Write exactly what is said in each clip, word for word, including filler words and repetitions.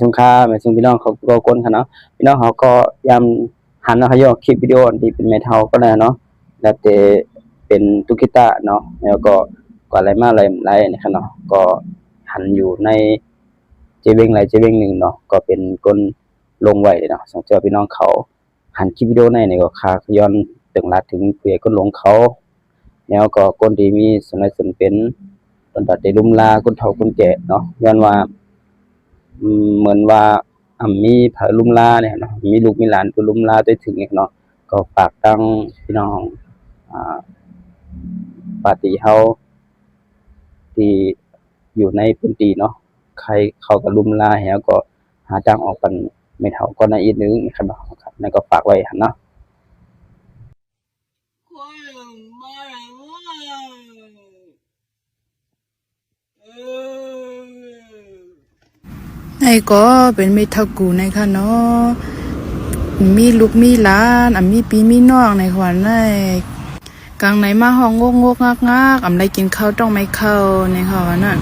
สงครามในสงพี่น้องเขาก็คนค่ะเนาะ พี่น้องเขาก็ยามหันเนาะ เขายกคลิปวิดีโอที่เป็นแม่เฒ่าก็แล้วเนาะ แล้วแต่เป็นตุ๊กตาเนาะ แล้วก็กว่าอะไรมาอะไรหลายนะครับเนาะ ก็หันอยู่ในเจเวงหลายเจเวงหนึ่งเนาะ ก็เป็นคนลงไว้เลยเนาะ สงเจอพี่น้องเขาหันคลิปวิดีโอในนี่ก็ขากย้อนเติ่งลาถึงผู้ใหญ่คนหลงเขา แล้วก็คนที่มีส่วนได้ส่วนเป็น ตอนตัดได้ลุ่มลาคนเฒ่าคนแก่เนาะ ย้อนว่า อืม เหมือนว่า อ่ำมีไผลุ่มลาเนี่ยเนาะ มีลูกมีหลานไปลุ่มลาได้ถึงเนี่ยเนาะ ก็ฝากตั้งพี่น้อง อ่า ปาร์ตี้เฮา ที่อยู่ในพื้นที่เนาะ ใครเขาก็ลุ่มลา แล้วก็หาทางออกกันไม่เฒ่าก็ในอีกนึงนะครับเนาะ ครับ นั่นก็ฝากไว้หั่นเนาะ นี่ก็เป็นแม่เฒ่ากู่ในค่ะเนาะ มีลูกมีหลาน อ่ะมีพี่มีน้องในขวัญใน กลางในมาห้องงกงกงักงัก อ่ำได้กินข้าวต้องไม่เข้าในค่ะว่าน่ะ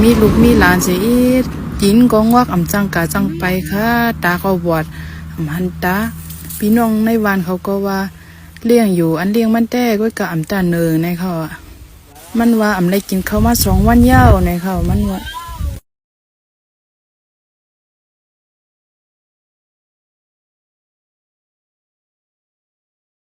มีลูกมีหลานเสียอีก กินก็งวก อ่ำจังกาจังไปค่ะ ตาก็บอด อ่ำหันตา พี่น้องในบ้านเขาก็ว่า เลี้ยงอยู่ อันเลี้ยงมันแต่ก็กะอ่ำตาเนิงในค่ะว่า มันว่าอ่ำได้กินข้าวมาสองวันยาวในค่ะว่า มันว่า